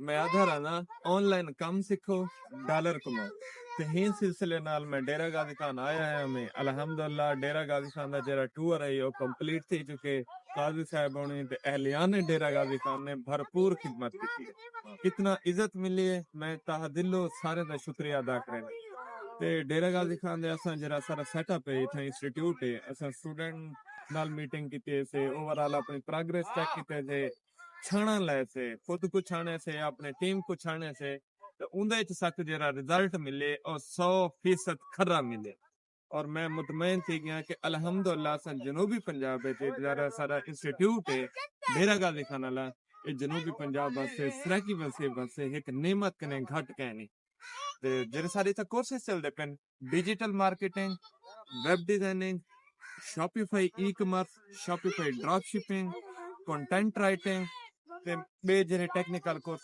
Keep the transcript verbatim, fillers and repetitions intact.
میں آدھا رہنا، آن لائن کم سکھو، ڈالر کماؤ۔ تے ہی سلسلے نال میں ڈیرہ غازی خان آیا ہاں۔ میں الحمدللہ ڈیرہ غازی خان دا جڑا ٹور ہے او کمپلیٹ تھی چکے۔ قاضی صاحب ہونے تے اہلیان ڈیرہ غازی خان نے بھرپور خدمت کی ہے، کتنا عزت ملی ہے۔ میں تہہ دلوں سارے دا شکریہ ادا کریں۔ تے ڈیرہ غازی خان دے اساں جڑا سارا سیٹ اپ ہے، اتھاں انسٹیٹیوٹ ہے، اساں اسٹوڈنٹ نال میٹنگ کیتے سے، اوور آل اپنی پروگریس چیک کیتے سے، چھانا لے سے، خود کو چھانے سے، اپنے ٹیم کو چھانے سے، تے اوندے وچ سک جڑا رزلٹ ملے او سو فیصد کھرا ملے۔ اور میں مطمئن تھی گیا کہ الحمدللہ اساں جنوبی پنجاب وچ جڑا سارا انسٹیٹیوٹ ہے ڈیرہ غازی خان والا، اے جنوبی پنجاب واسطے، سرائیکی واسطے واسطے ایک نعمت کنے گھٹ کائنی۔ تے جڑے سارے اتھے کورسز چلدے پن، ڈیجیٹل مارکیٹنگ، ویب ڈیزائننگ، شاپیفائی ای کامرس، شاپیفائی ڈراپ شپنگ، کنٹینٹ رائٹنگ، تے بے جڑے ٹیکنیکل کورس